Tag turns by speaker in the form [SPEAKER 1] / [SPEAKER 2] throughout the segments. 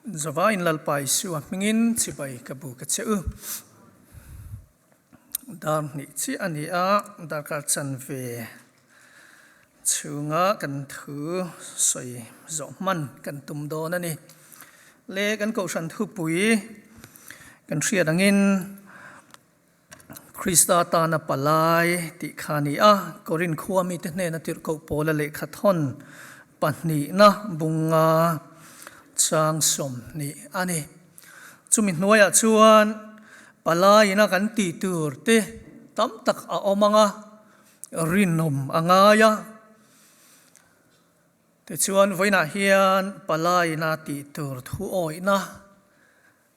[SPEAKER 1] Zavaiin Lalpa Isua hmingin chibai ka bu ka che u. Dar hnih chiah a ni a, darkar chanve chhunga kan thu sawi zawh hman kan tum dawn a ni. Le kan kohhran thupui kan hriat angin Krista tana palai tih kha a ni a, Korinth khua mite hnena tirhkoh Paula lehkha thawn pahnihna bunga chang 20 a ni. Chumi hnuaiah chuan palaiina kan tih tur te tam tak a awm ang a, rinawm a ngai a. Tichuan vawiinah hian palaiina tih tur thuawihna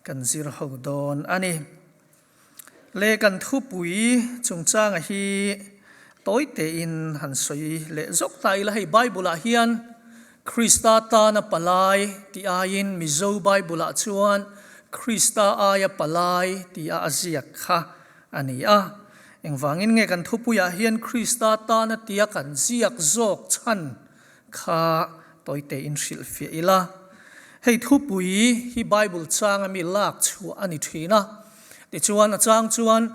[SPEAKER 1] Kan zir ho dawn a ni. Le kan thupui chungchanga hi tawi tein han sawi leh zawk ta ila hei Bible ah hian Krista tana palai tih aiin Mizo Bible ah chuan Krista aia palai tia a ziak kha a ni a. Engvangin nge kan thupuiah hian Krista tana tia kan ziak zawk chhan Kha tawi tein hrilhfiah ila, hei thupui hi Bible changa mi lak chhuah a ni thin a, tichuan a chang chuan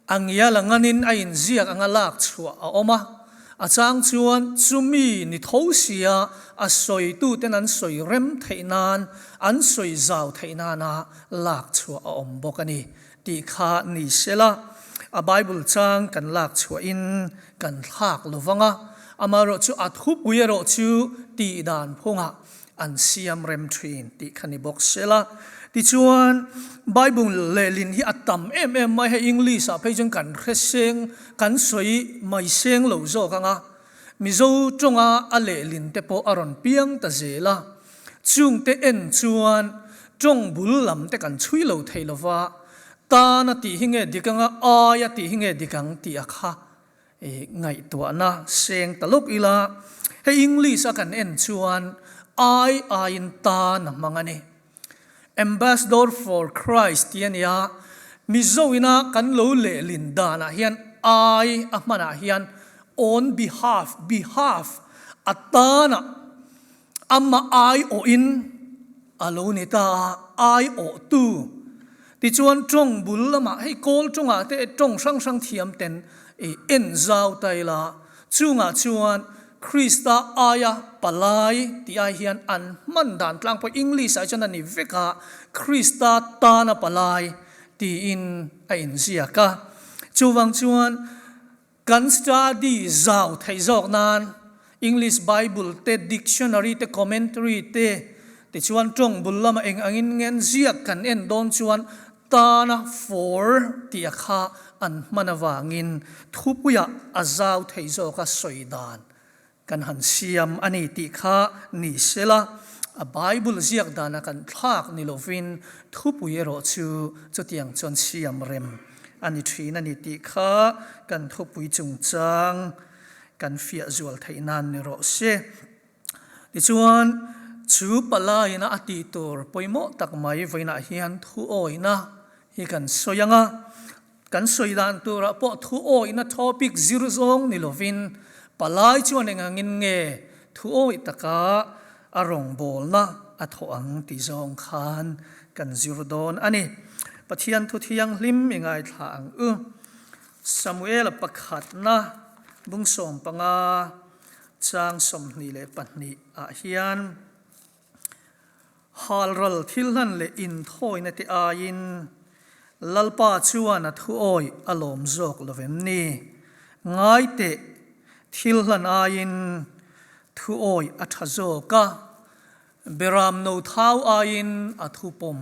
[SPEAKER 1] a ngial a nganin a inziak anga lak chhuah a awm a, a chang chuan chumi ni tho sia a sawituten an sawi rem theih nan, an sawi zau theih nana lak chhuah a awm bawk a ni tih kha ni sela, a Bible chang kan lak chhuahin kan thlak lo vang a, amaherawhchu a thupui erawh chu tih dan phungah an siam rem thin tih kha ni bawk sela. Tichuan, Bible lehlin hi a tam em em mai, hei English ah phei chuan kan hre seng, kan sawi mai seng lo zawk ang a, Mizo tawnga a lehlin te pawh a rawn piang ta zel a, chungte en chuan tawng bul lam te kan chhui lo thei lo va, Tan a tih hi nge dik anga ai a tih hi nge dik ang tih a kha ngaihtuahna seng ta lawk ila, hei English a kan en chuan ai aiin tan a hmang a ni. Ambassador for Christ tih a nia, Mizo ina kan lo lehlin danah hian ai a hmanah hian on behalf, behalf, a tanah Amah aiawhin a lo ni ta a, aiawhtu. Tichuan tawng bul lamah hei kawl tawngah te tawng hrang hrang thiam ten i en zau ta ila, chungah chuan Krista aia palai tih ai hian an hman dan tlang pawh English ah chuan a ni vek a, Krista tana palai tiin a inziak a. Chuvang chuan Kan study zau theih zawk nan English Bible te, dictionary te, commentary te tichuan tawng bul lama eng angin ngen ziak kan en dawn chuan tana for tih a kha an hman avangin thupuiah a zau theih zawk a sawi dan kan han siam a ni tih kha ni sela, a Bible ziak dana kan thlak ni lovin thupui erawh chu chutiang chuan siam rem a ni thin a ni tih kha kan thupui chungchang kan fiah zual theih nan ni rawh se. Tichuan, chu palaiina a tih tur pawimawh tak mai vawiinah hian thuawihna hi kan sawi ang a, Kan sawi dan turah pawh thu awihna topic zir zawng ni lovin palai chuan eng angin nge thu awih taka a rawngbawlna a thawh ang ti zawng khan kan zir dawn a ni. Pathian thu thianghlim i ngaithla ang u. Samuela pakhatna bung 15 chang 22 ah hian Halral thil hlan leh inthawina te aiin Lalpa chuan a thuawi a lawm zawk lo vem ni? Ngai teh, thil hlan aiin thuawi a tha zawk a, beram no thau aiin a thupawm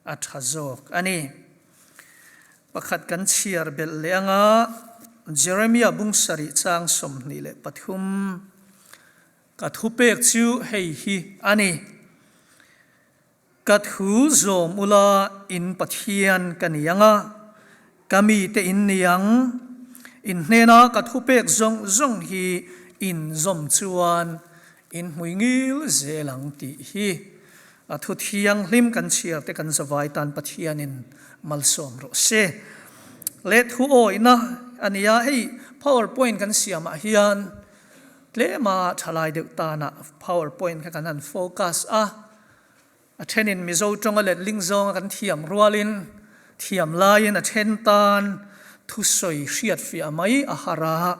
[SPEAKER 1] a tha zawk a ni. Pakhat kan chhiar belh leh anga Jeremia bung sarih chang 23. Ka thupek chu hei hi a ni, Ka thu zawm ula in Pathian ka ni ang a, ka mite in ni ang. In hnena ka thupek zawng zawng hi in zawm chuan in hmui ngil zel ang tih hi a thu thianghlim kan chhiar te kan zavai tan Pathianin malsawm rawh se. Leh thu awihna a nia, hei powerpoint kan siamah hian Tlema thalai deuh tana power point kha kan han focus a. A thenin Mizo tawnga letling zawnga kan thiam rualin, thiam laiin a then tan thusawi hriatfiah mai a har a,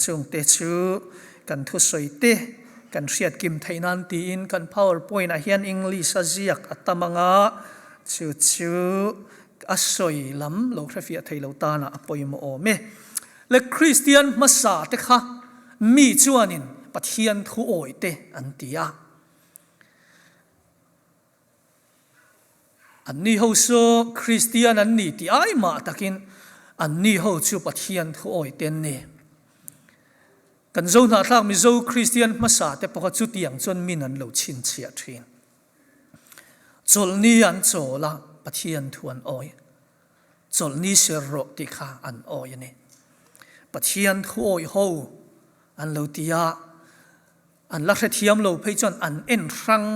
[SPEAKER 1] chungte chu kan thusawi te kan hriat kim theih nan tiin kan power point ah hian English a ziak a tam anga chu chu a sawi lam lo hrefiah thei lo tanah a pawimawh awm e. Le Kristian hmasa te kha mi chuanin Pathian thu awih te an ti a. Anni ho chu Kristian an ni tih ai mah takin anni ho chu Pathian thu awih te an ni. Kan Zo hnahthlak Mizo Kristian hmasa te pawh kha chutiang chuan min an lo chhinchhiah thin. Chawlhni an chawl a, Pathian thu an awih. Chawlhni ser rawh tih kha an awih a ni. Pathian thu awih ho an lo ti a. An la hrethiam lo phei chuan an en hrang.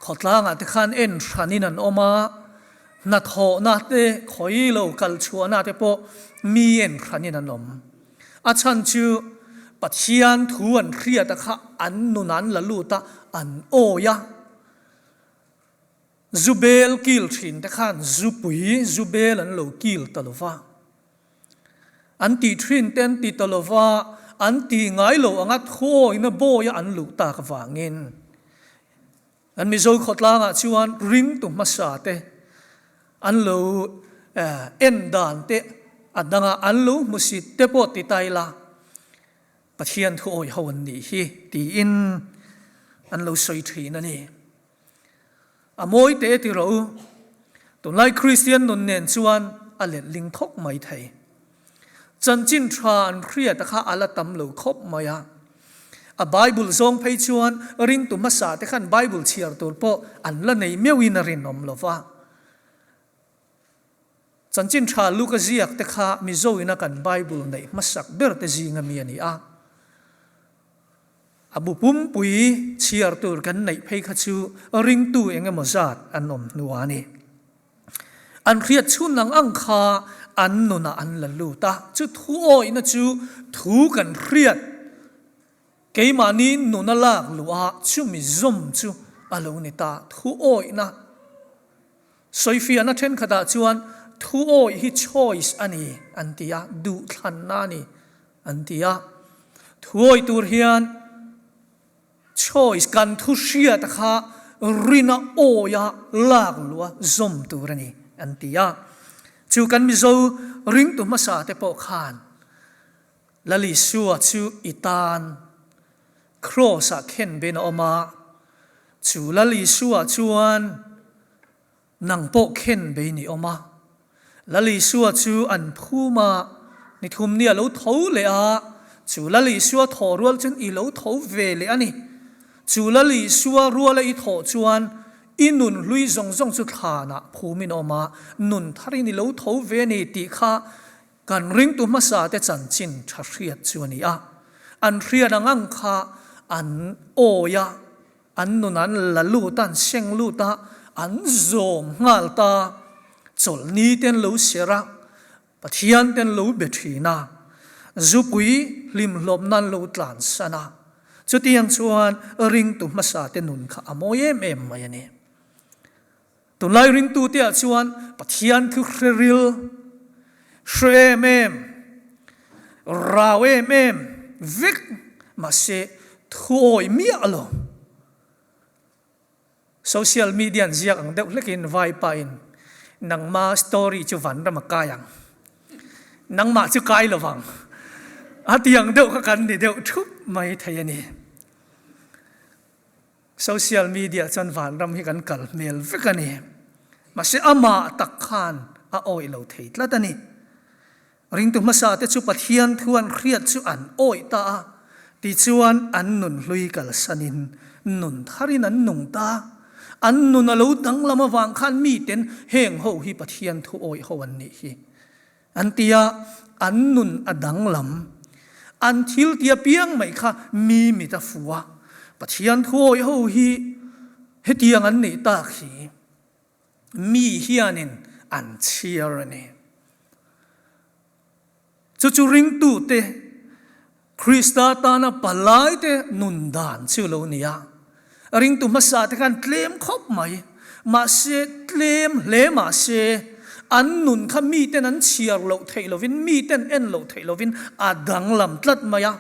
[SPEAKER 1] Khawtlangah te khan en hranin an awm a, hnathawhna te, khawi lo kal chhuahna te pawh mi en hranin an awm. A chhan chu Pathian thu an hriat a kha an nun an la lut a, an awi a. Zu bel kil thin te khan zupui zu bel an lo kil ta lo va. An tih thin te an ti ta lo va, an ti ngai lo anga thuawina bawia an luh tak vangin an Mizo khawtlangah chuan ringtu hmasa te an lo en dan te a danga an lo hmusit te pawh ti ta ila Pathian thuawi ho an nih hi tiin an lo sawi thin a ni. A mawi teh ti rawh u. Tunlai Kristian nun nen chuan a letling khawp mai thei. Chanchin tha an hriat a kha a la tam lo khawp mai a. A Bible zawng phei chuan ringtu hmasa te khan Bible chhiar tur pawh an la nei meuhin a rinawm lo va. Chanchin tha Luka ziak te kha Mizo ina kan Bible neih hmasak ber te zinga mi a ni a. A bu pumpui chhiar tur kan neih phei kha chu ringtu eng emaw zat an awm hnu a ni. An hriat chhun ang ang kha an nunah an la lut a, chu thu awihna chu thu kan hriat keimahni nuna lak luh a chumi zawm chu a lo ni ta. Thu awihna sawifiahna thenkhatah chuan thu awih hi choice a ni an ti a, duhthlanna a ni. An ti a. Thuawi tur hian choice kan thu hriat kha rina awia lak luh a zawm tur a ni an ti a. Chu kan Mizo ringtu hmasa te pawh khan Lal Isua chu i tan Kraws ah khen ben a awm a, chu Lal Isua chuan Nang pawh khen bei ni awm a. Lal Isua chu an phum a, ni thum ni a lo tho leh a, chu Lal Isua thawh rual chuan i lo tho ve leh a ni. Chu Lal Isua ruala i thawh chuan i nun hlui zawng zawng chu thlanah phumin awm a, nun tharin i lo tho ve a ni tih kha kan ringtu hmasa te chanchin tha hriat chu a ni a. An hriat ang ang kha an awi a. An nun an la lut a, an seng lut a, an zawm nghal ta. Chawlhni te an lo serh a, Pathian te an lo be thin a, zupui hlimhlawpna an lo tlansan a. Chutiang chuan ringtu hmasa te nun kha a mawi em em mai a ni. Tunlai ringtute ah chuan Pathian thu hre ril, hre em em, rau em em vek mahse thu awih miah lo. Social media an ziak ang deuh hlekin vaipa in nangma story chu vanram a kai ang, nangmah chu kai lovang a ti ang deuh kha kan ni deuh thup mai thei a ni. Social media chuan vanram hi kan kal hmel vek a ni. Mahse amah tak khan a awih lo thei tlat a ni. Ringtu hmasa te chu Pathian thu an hriat chu an awih ta a, tichuan an nun hlui kalsanin nun tharin an nung ta. An nun a lo danglam avang khan miten heng ho hi Pathian thu awih ho an nih hi. An ti a, an nun a danglam. An thil ti apiang mai kha mi mit a fu a. Pathian thuawih ho hi hetiang an nih tak hi mi hianin an chhiar a ni. Chu chu ringtute Krista tana palaite nun dan chu lo ni a. Ringtu hmasa te khan tlem khawp mai. Mahse, tlem hle mahse, an nun kha miten an chhiar loh theih lovin, miten en loh theih lovin a danglam tlat mai a.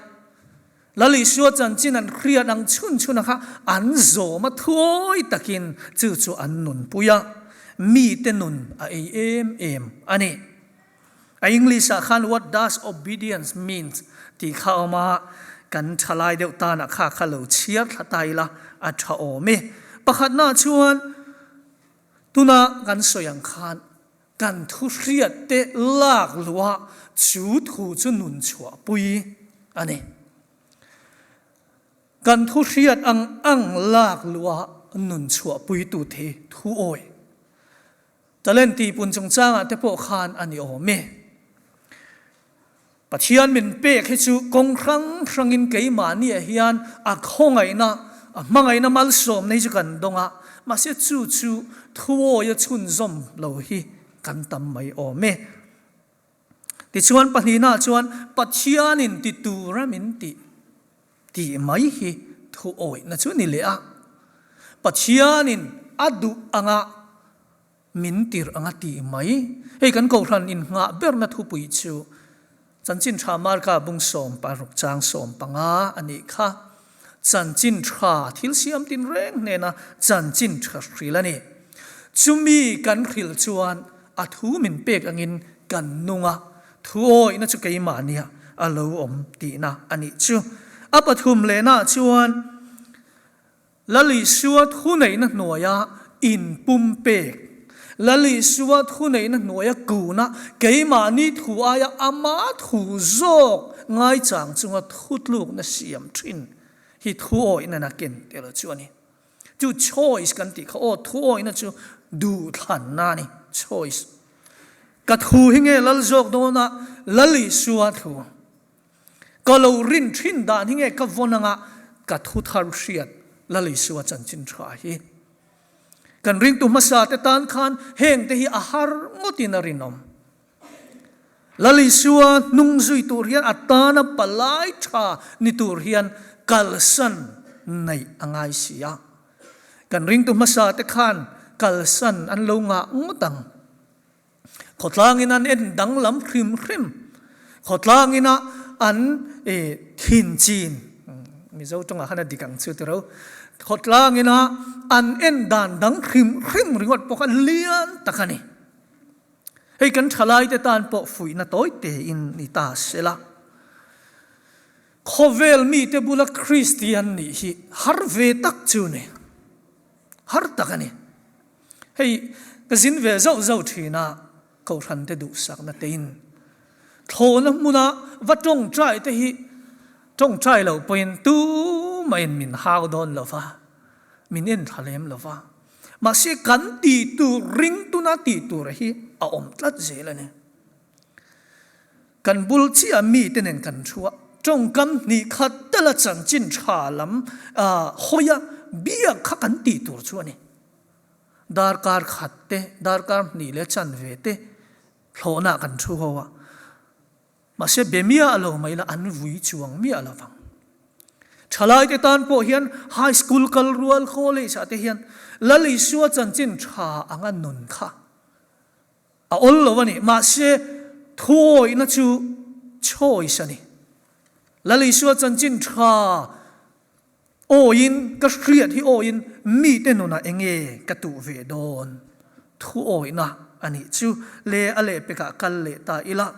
[SPEAKER 1] Lal Isua chanchin an hriat ang chhun chhuna kha an zawm a thuawi takin chu chu an nunpui a, mite nun a ei em em a ni. A English ah khan what does obedience means tih kha a awm a, kan thalai deuh tanah kha kha lo chhiar thla ta ila a tha awm e. Pakhatna chuan tuna kan sawi ang khan kan thu hriat te lak luh ah chu thu chu nun chhuah pui a ni. Kan thu hriat ang ang lak luh ah nun chhuah pui tu te thu awi. Talent tihpun chungchangah te pawh khan a ni awm e. Pathian min pek hi chu kawng hrang hrangin keimahniah hian a khawngaihna, a hmangaihna malsawmna hi chu kan dawng a, mahse chu chu thuawia chhunzawm lo hi kan tam mai awm e. Tichuan pahnihnaah chuan Pathianin ti tura min tih tih mai hi thuawihna chu a ni leh a. Pathianin a duh anga min tirh anga tih mai. Hei kan Kohhran innghah berna thupui chu Chanchin Tha Marka bung 16 chang 15 a nih kha. Chanchin Tha thil siam tinreng hnena Chanchin Tha hril a ni. Chumi kan hril chuan A thu min pek angin kan nung a, thuawihna chu keimahnia a lo awm tihna a nih chu. A pathum lehnaah chuan Lal Isua thuneihna hnuaia inpumpek, Lal Isua thuneihna hnuaia kuna keimahni thu aia ama thu zawk ngaichang chunga thutlukna siam thin hi thuawihna nakin tel chu a ni. Chu choice kan tih kha aw, thuawihna chu duhthlanna a ni, choice. Ka thu hi nge lal zawk dawn a, Lal Isua thu. Ka lo rin thin dan hi nge ka vawn anga ka thu thar hriat Lal Isua chanchin tha hi. Kan ringtu hmasa te tan khan heng te hi a har ngawtin a rinawm. Lal Isua hnung zui tur hian a tana palai tha ni tur hian kalsan neih a ngai si a. Kan ringtu hmasa te khan kalsan an lo ngah ngawt ang. Khawtlangin an en danglam hrim hrim. Khawtlangin a an thin chin, Mizo tawngah khan a dik ang chu tiro, khawtlangin a an en dan dang hrim hrim ringawt pawh kha lian tak a ni. Hei kan thalaite tan pawh fuihna tawi tein ni ta se la. Khawvel mite bula Kristian nih hi har ve tak chu ni. Har tak a ni. Hei ka zin ve zauh zauh thin a, Kohhran te duhsakna tein thlawhna hmuna va tawngtai te hi tawngtai loh pawhin tumahin min hau dawn lo va, min enthla lem lo va. Mahse kan tih tur ring tuna tih tur hi a awm tlat zel a ni. Kan bul chiah mite nen kan thu a, tawngkam hnih khat tala chanchin tha lam hawi a biak kha kan tih tur chu a ni. Darkar khat te, darkar hnih leh chanve te thlawhnaah kan thu ho a. Mahse be miah lo mai la an vui chuang miah lo vang. Thalaite tan pawh hian high school kal rual college ah te hian Lal Isua chanchin tha anga nun kha a awl lo a ni. Mahse thuawihna chu choice a ni. Lal Isua chanchin tha Awiin, ka hriat hi awiin mite nunah enge ka tuh ve dawn? Thuawihna a nih chu le a lehpekah kal leh ta ila.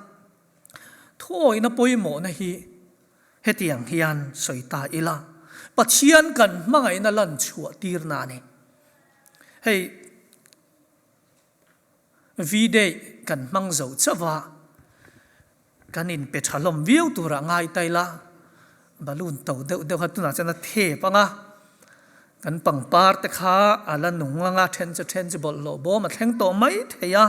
[SPEAKER 1] Thuawihna pawimawhna hi hetiang hian sawi ta ila, Pathian kan hmangaihna lan chhuah tirna a ni. Hei. V-Day kan hmang zo chauh a, kan inpe tha hlawm viau turah ngai ta ila, balloon to deuh deuh kha tunah chuan a thep ang a, kan pangpar te kha a la nung ang a, then chu then chu bawlhhlawh bawm a thleng tawh mai thei a,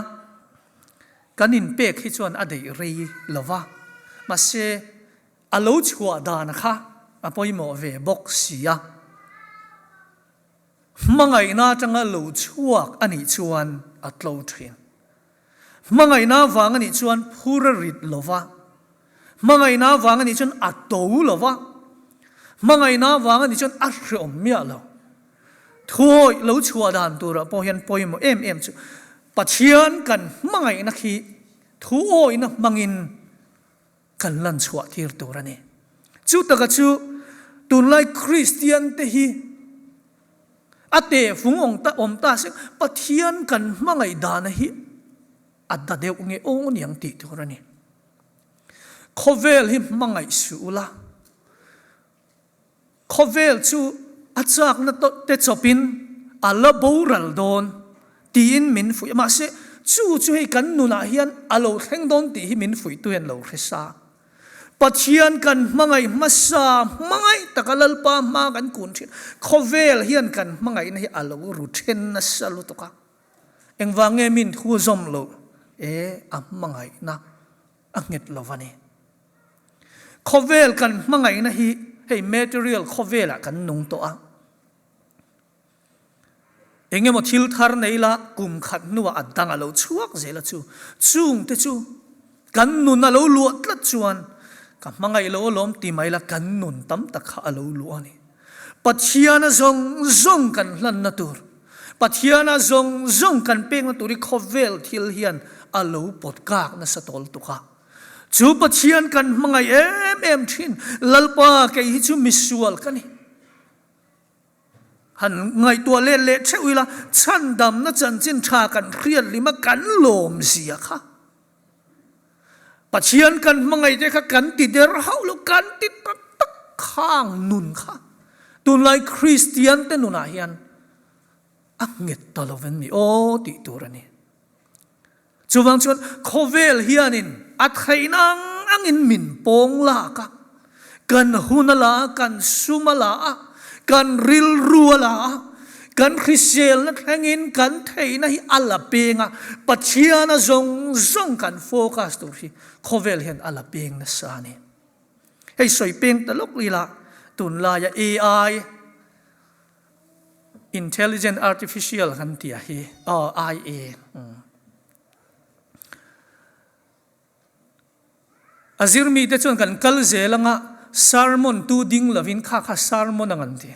[SPEAKER 1] kan inpek hi chuan a daih rei lo va, mahse a lo chhuah dan kha a pawimawh ve bawk si a. Hmangaihna atanga lo chhuak a nih chuan a tlo thin. Hmangaihna vang a nih chuan phur a rit lo va. Hmangaihna vang a nih chuan a to lo va. Hmangaihna vang a nih chuan a hreawm miah lo. Thuawih lo chhuah dan turah pawh hian pawimawh em em chu Pathian kan hmangaihna khi thuawihna hmangin kan lan chhuah tir tur a ni. Chu taka chu tunlai Kristian te hi a tehfung awm ta awm ta se Pathian kan hmangaih dana hi a da deuh nge aw niang tih tur a ni. Khawvel hi hmangaih suh ula. Khawvel chu a chakna te chawpin a la boral dawn tiin min fuih a, mahse chu chu hei kan nunah hian a lo thleng dawn tih hi min fuihtu hian lo hre sa. Pathian kan hmangaih hmasa, hmangaih taka Lalpa hma kan kun thin. Khawvel hian kan hmangaihna hi a lo ru then nasa lutuk a. Engvang nge min thu zawm loh? E, a hmangaihna a nghet lo a ni. Khawvel kan hmangaihna hi hei material khawvelah kan nung tawh a. Engemaw thil thar nei la kum khat hnuah a dang a lo chhuak zel a chu. Chungte chu kan nun a lo luah tlat chuan ka hmangaih lo alawm ti mai la kan nun tam tak kha a lo luah a ni. Pathiana zawng zawng kan hlanna tur, Pathiana zawng zawng kan pekna tur hi khawvel thil hian a lo pawt kak nasa tawl tuk a. Chu Pathian kan hmangaih em em thin, Lalpa kei hi chu misual ka ni. Han ngaihtuah let leh theuh ila, chhandamna chanchin tha kan hriat lima kan lawm zia kha. Pathian kan hmangaih te kha kan ti der hauh lo, kan ti tak tak khang nun kha tunlai Kristian te nunah hian a nghet ta lo veng ni aw tih tur a ni. Chuvang chuan khawvel hianin a theihna ang angin min pawng lak a, kan hun a la a, kan sum a la a, kan rilru a la a, kan hriselna thlengin kan theihna hi a la peng a, Pathiana zawng zawng kan focus tur hi khawvel hian a la peng nasa a ni. Hei sawi peng ta lawk ila tunlaia AI, Intelligent Artificial kan tih hi, aw IA, A zirmite chuan kan kal zel anga sermon tu ding lovin kha kha sermon ang an ti.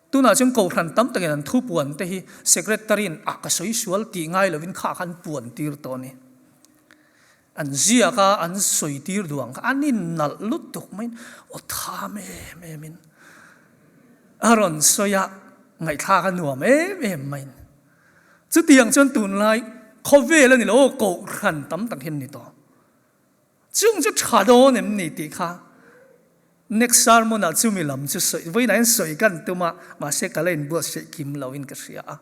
[SPEAKER 1] Tunah chuan kohhran tam takin an thu puan te hi secretary in a ka sawi sual tih ngai lovin kha kha an puan tir tawh a ni. An ziak a, an sawi tir duh ang kha an innalh lutuk maiin aw tham em em in a rawn sawi a, ngaihthlak a nuam em em maiin. Chutiang chuan tunlai khawvel a ni lo aw, kohhran tam tak hian ni tawh. Chung chu tha dawn em ni tih kha next sermon ah chumi lam chu sawi vawiinah hian sawi kan tum a, mahse ka la inbuatsaih kim lo in ka hria a.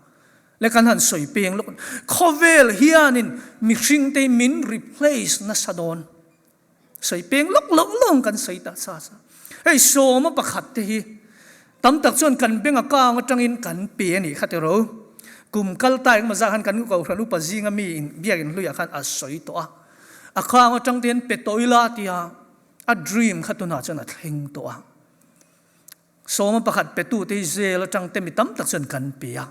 [SPEAKER 1] Le kan han sawi peng lawk khawvel hianin mihring te min replace nasa dawn. Sawi peng lawk loh lawng kan sawi ta sa sa. Hei sawma pakhat te hi tam tak chuan kan beng a kang atangin kan pe a nih kha tiro. Kum kal ta engemaw zah khan kan kohhran upa zinga mi in biakin hluiah khan a sawi tawh a. A kang atang te hian pe tawh ila tia a dream kha tunah chuan a thleng tawh a. Sawma pakhat petute hi zel atang te mi tam tak chuan kan pe a.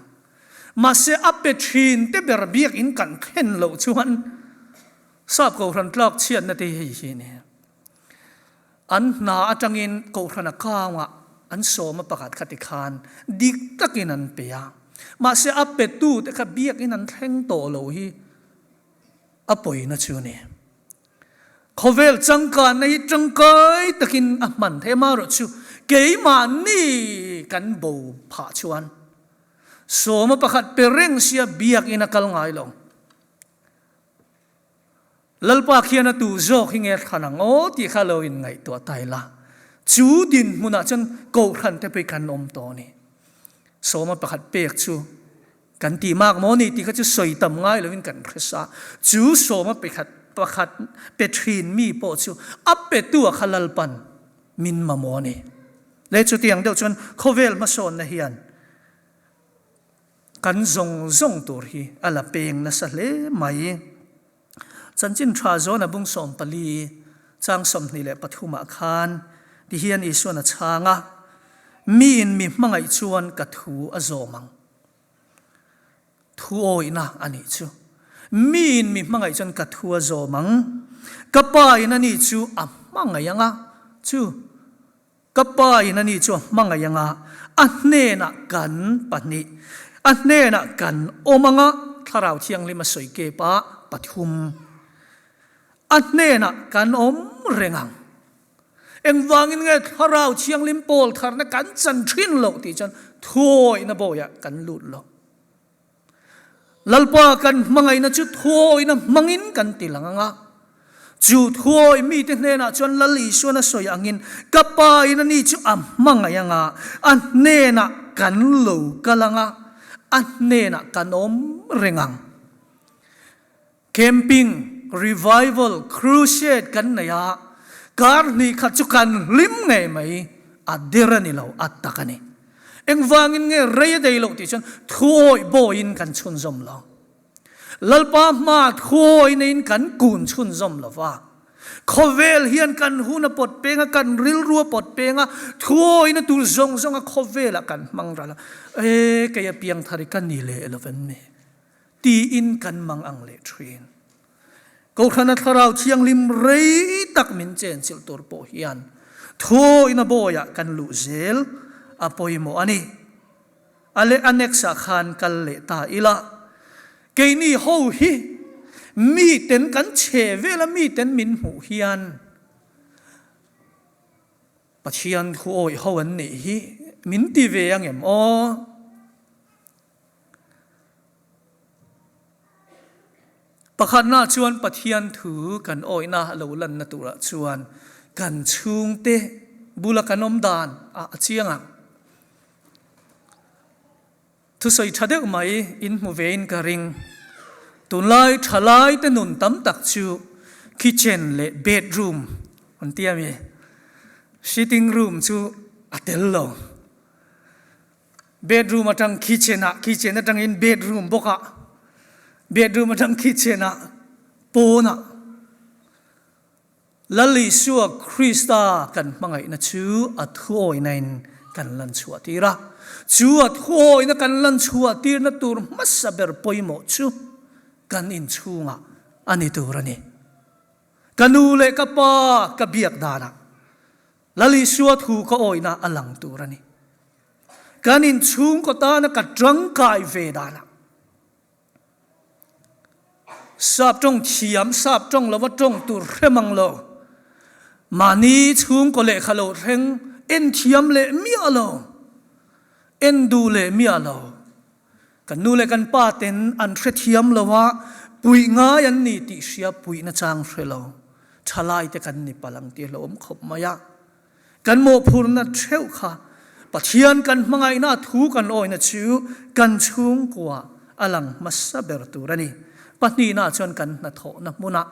[SPEAKER 1] Mahse a pe thin te ber biakin kan thlen loh chuan sap kohhran tlak chhiatna te hi hei hi a ni. An hna atangin kohhran a kangah an sawma pakhat kha tikhan dik takin an pe a. Mahse a petute kha biakin an thleng tawh lo hi a pawina chu a ni. Khawvel changkanna hi tangkai takin a hman theih amaherawhchu keimahni kan bo phah chuan sawma pakhat pe reng sia biakin a kal ngai lo. Lalpa khian a tu zawk hi nge thlan ang aw tih kha lo inngaihtuah ta ila. Chu dinhmunah chuan kohhran te pawh hi kan awm tawh a ni. Sawma pakhat pek chu Kan ti mak maw ni ti kha chu sawi tam ngai loin kan hre sa. Chu sawma pekhat pakhat pe thin mi pawh chu a petu a kha Lalpan min mamawh a ni. Le chutiang deuh chuan khawvel hmasawnna hian kan zawng zawng tur hi a la peng nasa hle mai. Chanchin tha zawn a bung 14 chang 23 ah khan tihian Isuan a chhang a, Miin mi hmangaih chuan ka thu a zawm ang. Thu awihna a nih chu. Miin mi hmangaih chuan ka thu a zawm ang. Ka Pa in ani chu a hmangaih ang a, chu. Ka Pa in ani chu a hmangaih anga, a hnenah kan pahnih, a hnenah kan awm anga, Thlarau Thianghlim a sawi kep a, pathum. A hnenah kan awm reng ang. Engvangin nge Thlarau Thianghlim pawl tharna kan chan thin loh tih chuan thuawihna bawiah kan lut lo. Lalpa kan hmangaihna chu thuawihna hmangin kan ti lang ang a. Chu thuawih mite hnenah chuan Lal Isuan a sawi angin, Ka Pa in ani chu a hmangaih ang a, a hnenah kan lo kal ang a, a hnenah kan awm reng ang. Camping, revival, crusade kan nei a, kar hnih khat chu kan hlim ngei mai, a der a ni lo, a tak a ni. Engvangin nge rei a dei loh tih chuan thuawih bawiin kan chhunzawm lo. Lalpa hma thuawih neiin kan kun chhunzawm lo va. Khawvel hian kan hun a pawt peng a, kan rilru a pawt peng a, thuawihna tur zawng zawng a khawvelah kan hmang ral a, E, kei a piangthar i ka ni leh lo em ni? Tiin kan mang ang leh thin. Kohhrana Thlarau Thianghlim rei tak min chenchilh tur pawh hian thuawina bawiah kan luh zel a pawimawh a ni. A leh annex ah khan kal leh ta ila, keini ho hi miten kan chhe vela miten min hmuh hian Pathian thu awih ho an nih hi min ti ve ang em aw? Pakhatna chuan Pathian thu kan awihna lo lanna turah chuan kan chhungte bula kan awm dan ah a chiang ang. Thusawi tha deuh mai in hmu vein ka ring. Tunlai thalaite nun tam tak chu kitchen leh bedroom an ti a mi. Sitting room chu a tel lo. Bedroom atang kitchen ah, kitchen atangin bedroom bawk ah, bedroom atang kitchen ah, pawn ah Lal Isua Krista kan hmangaihna chu a thuawihna in kan lan chhuah tir a. Chu a thuawihna kan lan chhuah tirna tur hmasa ber pawimawh chu kan inchhungah a ni tur a ni. Ka nu leh ka pa ka biak danah Lal Isua thu ka awihna a lang tur a ni. Kan inchhungkaw tana ka tangkai ve danah sap tawng thiam, sap tawng lova tawng tur hre mang lo, mahni chhungkaw lehkha lo thleng en thiam leh miah lo, en duh leh miah lo, kan nu leh kan pa ten an hrethiam lo a, puih ngai an ni tih hria puihna chang hre lo, thalaite kan ni palh ang tih a hlauhawm khawp mai a. Kan mawhphurhna theuh kha Pathian kan hmangaihna thu kan awihna chu kan chhungkua a lang hmasa ber tur a ni. Pahnihna chuan kan hnathawhna hmunah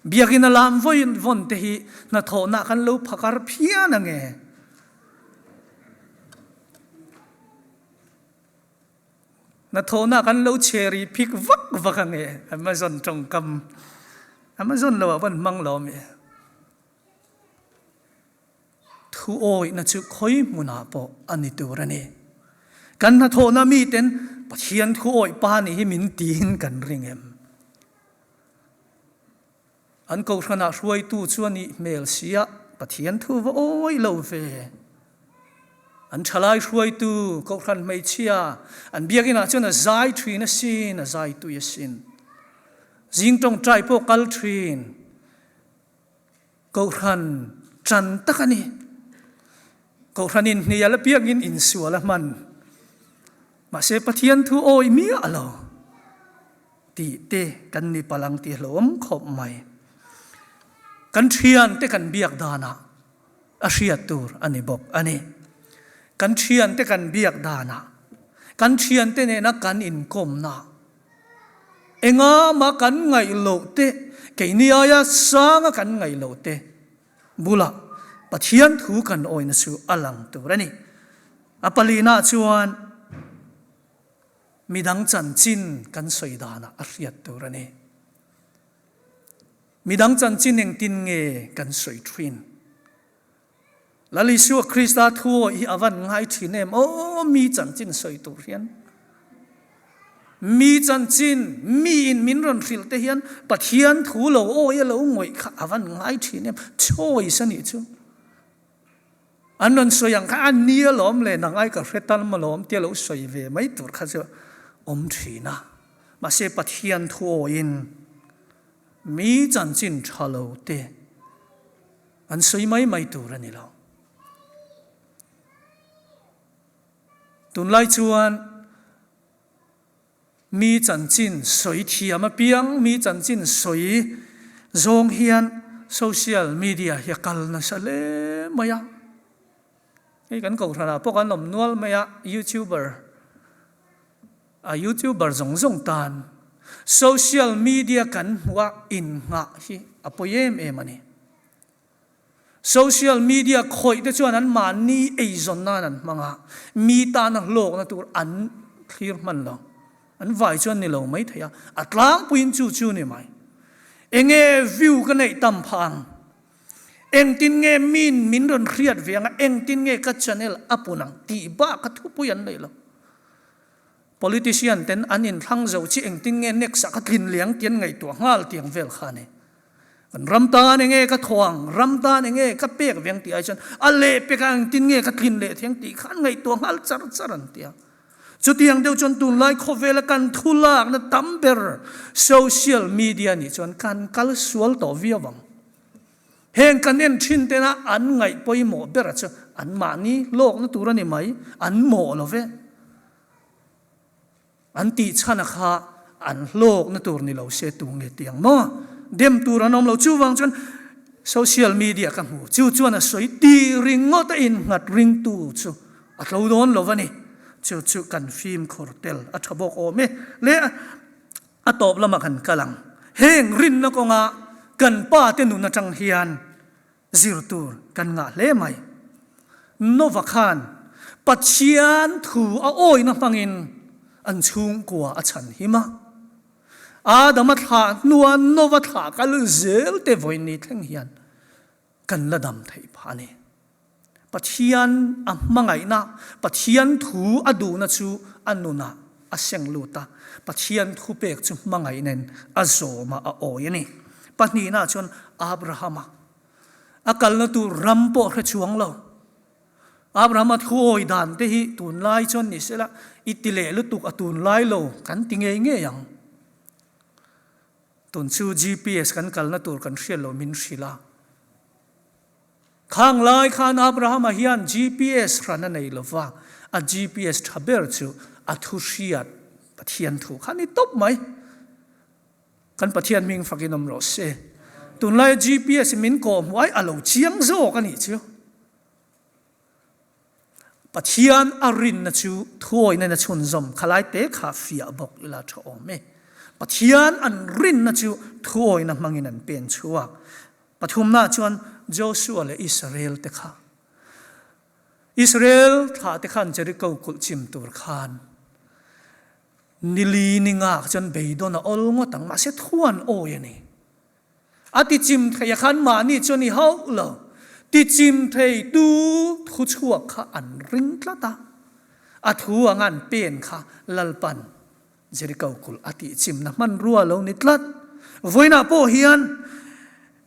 [SPEAKER 1] Biakinn a lam vawiin vawn te hi hnathawhna kan lo phakar phian ange. Hnathawhna kan lo chhe ri phik vak vak ange Amazon tawngkam Amazon lo ah van hmang lo ami. Thu awihna chu khawi hmunah pawh a ni tur a ni. Kan hnathawhna miten Pathian thu awih pa nih hi min tiin kan ring em? An kohhranah hruaitu chu a nih hmel sia, Pathian thu va awih lo ve. An thalai hruaitu kohhran hmeichhia an biakinah chuan a zai thin asin, a zai tui asin. Zing tawngtai pawh kal thin. Kohhran tan tak a ni. Kohhran in hnial apiangin insual a hman. Mahse Pathian thu awih miah lo. Tih te kan ni palh ang tih hlauhawm khawp mai. Kan thiante kan biak danah a hriat tur a ni bawk a ni. Kan thiante kan biak danah, kan thiante nena kan inkawmna, enga mah kan ngaih loh te, keini aia sanga kan ngaih loh te bulah Pathian thu kan awihna chu a lang tur a ni. A palina chuan Midang chanchin kan sawi danah a hriat tur a ni. Midang chanchin engtin nge kan sawi thin? Lal Isua Krista thu awih hi a van ngai thin em? Aw, mi chanchin sawi tur hian. Mi chanchin, mi in min rawn hrilh te hian Pathian thu lo awih a lo ngawih kha a van ngai thin em? Choice a nih chu. An rawn sawi ang kha a ni alawm le, nang ai ka hre tal alawm tia lo sawi ve mai tur kha chu awm thin a. Mahse Pathian thu awiin mi chanchin tha lo te an sawi mai mai tur a ni lo. Tunlai chuan Mi chanchin sawi thiam apiang, mi chanchin sawi zawng hian social media hi a kal nasa hle mai a. Hei kan kohhranah pawh kan awm nual mai a, youtuber, a youtuber zawng zawng tan social media kan hmuh a innghah hi a pawi em em a ni. Social media khawih te chuan an mahni eizawn nan an hmang a, mi tana hlawkna tur an thlir hman lo. An vai chuan ni lo mai thei a, a tlangpuiin chu chu ni mai. Enge view ka neih tam phah ang? Engtin nge min min rawn hriat ve ang a, engtin nge ka channel a pun ang tih bak kha thupui an nei lo. Politician ten an inthlang zo chi engtin nge next ah ka tlin leh ang tih an ngaihtuah nghal tiang vel kha a ni. Kan ram tan enge ka thuang, ram tan enge ka pek veng tih ai chuan a lehpekah engtin nge ka tlin leh thiang tih kha an ngaihtuah nghal char char an ti a. Chutiang deuh chuan tunlai khawvela kan thu lakna tam ber social media nih chuan kan kal sual tawh viau ang. Heng kan en thin tena an ngaih pawimawh bera chu an mahni lawkna tur a ni mai, an mawh lo ve. An tih chhan a kha an hlawkna tur ni lo se tu nge tiang maw? Dem tur an awm lo. Chuvang chuan social media ka hmu. Chu chuan a sawi ti ringawt a innghat ringtu chu a tlo dawn lo a ni. Chu chu kan fimkhur tel a tha bawk awm e. Le a tawp lamah kan kal ang. Heng rinna kawnga kan pa te nun atang hian Zir tur kan ngah hle mai. Nova khan Pathian thu a awihna hmangin an chhungkua a chhan him a. Adama thlah hnua Nova thlah kal zel te vawiin ni thleng hian kan la dam theih phah a ni. Pathian a hmangaihna, Pathian thu a duhna chu a nunah a seng lut a, Pathian thupek chu hmangaihnain a zawm a, a awi a ni. Pahnihnaah chuan Abrahama a kalna tur ram pawh hre chuang lo. Abrahama thuawi dan te hi tunlai chuan ni sela, i ti leh lutuk a tunlai lo kan ti ngei ngei ang. Tun chu GPS kan kalna tur kan hriat lo min hrilh a. Khang lai khan Abrahama hian GPS hran a nei lo va, a GPS tha ber chu a thu hriat Pathian thu kha a ni tawp mai. Kan Pathian hming fakin awm rawh se. Tunlaia GPS in min kawh hmuh ai a lo chiang zawk a nih chu. Pathian a rinna chu thuawihna in a chhunzawm khalai te kha fiah bawk ila tha awm e. Pathian an rinna chu thuawihna hmangin an pen chhuak. Pathumna chuan Joshua leh Israel te kha. Israel thlah te khan Jericho kulh chim tur khan Nili ni ngak chuan beidawn a awl ngawt ang, mahse thu an awi a ni. A tichim thei a khan mahni chuan i hauh lo. Tichim thei tu thu chhuak kha an ring tlat a, a thu anga an pen kha Lalpan Jericho kulh a tihchimna hmanrua a lo ni tlat. Vawiinah pawh hian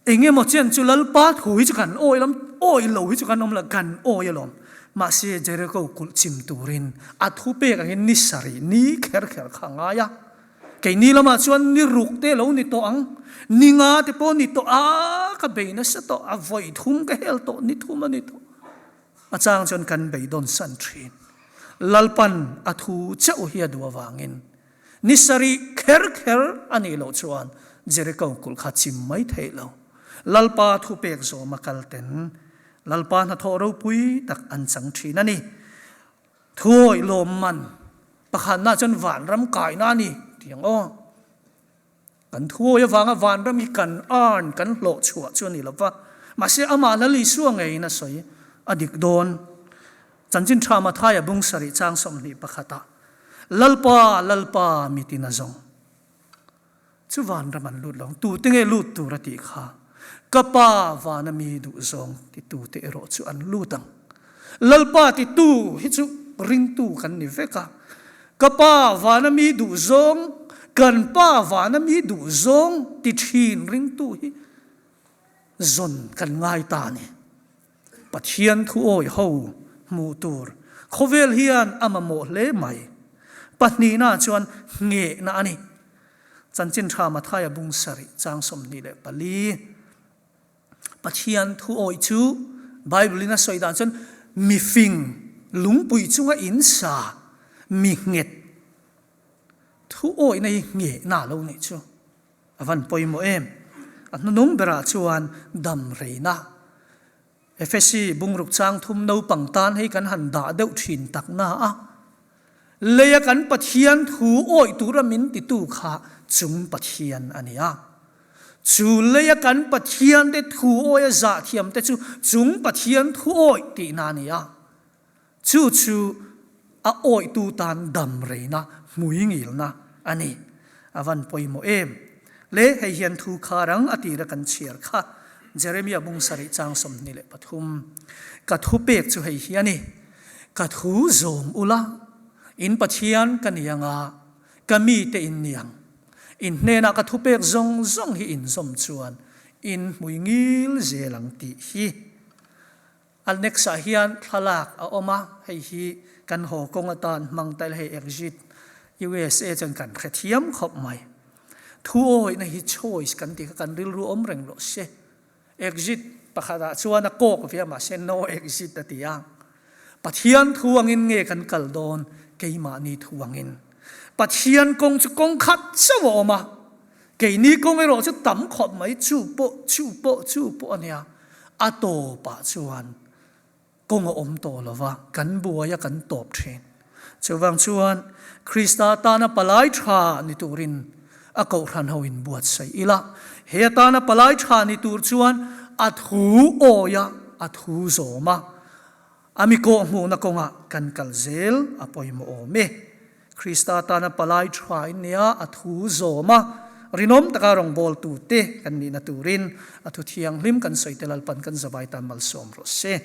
[SPEAKER 1] Eng emaw chen chu Lalpa thu hi chu kan awi lam, awi lo hi chu kan awm lo, kan awi alawm. Mahse Jericho kulh chim turin a thu pek angin ni sarih ni kher kher kha a ngai a. Keini lamah chuan ni ruk te lo ni tawh ang, ni nga te pawh ni tawh a, ka bei nasa tawh, a vawi thum ka hel tawh, ni thum a ni tawh. A chang chuan kan beidawn san thin. Lalpan a thu chauh hi a duh avangin Ni sarih kher kher a nih loh chuan Jericho kulh kha chim mai theih lo. Lalpa thupek zawma kal ten Lalpa hnathawh ropui tak an chang thin a ni. Thuawih lawmman pakhatna chuan vanram kaina a ni tih ang aw. Kan thuawi avanga vanram hi kan earn, kan hlawh chhuah chu a ni lo va. Mahse, amah Lal Isua ngeiin a sawi a dik dawn. Chanchin Tha Mathaia bung sarih chang 21 ah, Lalpa, Lalpa, mitin a zawng. Chu vanram an lut lo ang. Tute nge lut tur a tih kha? Ka Pa vana mi duh zawng titute erawh chu an lut ang. Lalpa titu hi chu ringtu kan ni vek a. Ka Pa vana mi duh zawng, kan Pa vana mi duh zawng ti thin ringtu hi zawn kan ngai ta a ni. Pathian thu awih ho hmuh tur khawvel hian a mamawh hle mai. Pahnihna chuan nghehna a ni. Chanchin tha Mathaia bung sarih chang 24. Pathian thu awih chu Bible in a sawi dan chuan mifing lungpui chunga in sa mi nghet thu awihna hi nghehna lo nih chu a van pawimawh em. A hnunung berah chuan dam reina. Efesi bungruk chang thum naupang tan hei kan han dah deuh thin tak na a, leia kan Pathian thu awih tura min titu kha chung Pathian a ni a. Chu leia kan Pathian te thu awih a zah thiam te chu chung Pathian thu awih tihna a ni a. Chu chu a awihtu tan dam reina, hmui ngilna a ni. A van pawimawh em! Le hei hian thu kha rang a tira kan chhiar kha, Jeremia bung sarih chang 23. Ka thu pek chu hei hi a ni, Ka thu zawm ula, in Pathian ka ni anga, ka mite in ni ang. In hnenah ka thu pek zawng zawng hi in zawm chuan in hmui ngil zel ang tih hi. Annex ah hian thlalak a awm a, hei hi kan haw kawng atan hmang ta ila hei exit USA chuan kan hrethiam khawp mai. Thu awihna hi choice kan tih kha kan rilru awm reng rawh se. Exit pakhat ah chuan a kawk ve a mahse no exit a ti a. Pathian thu angin nge kan kal dawn keimahni thu angin. Pathian kawng chu kawng khat chauh a awm a, Keini kawng erawh chu tam khawp mai, chu pawh, chu pawh, chu pawh a nia. A tawpah chuan kawng a awm tawh lo va, kan buai a, kan tawp thin. Chuvang chuan Krista tana palai tha ni turin a kohhran ho in buatsaih ila. He atana palai tha ni tur chuan a thu awi a, a thu zawm a, a mi kawhhmuhna kawngah kan kal zel a pawimawh awm e. Krista tana palai tha in nia a thu zawm a, rinawm taka rawngbawltute kan nihna turin a thu thianghlim kan sawi te Lalpan kan zavai tan malsawm rawh se.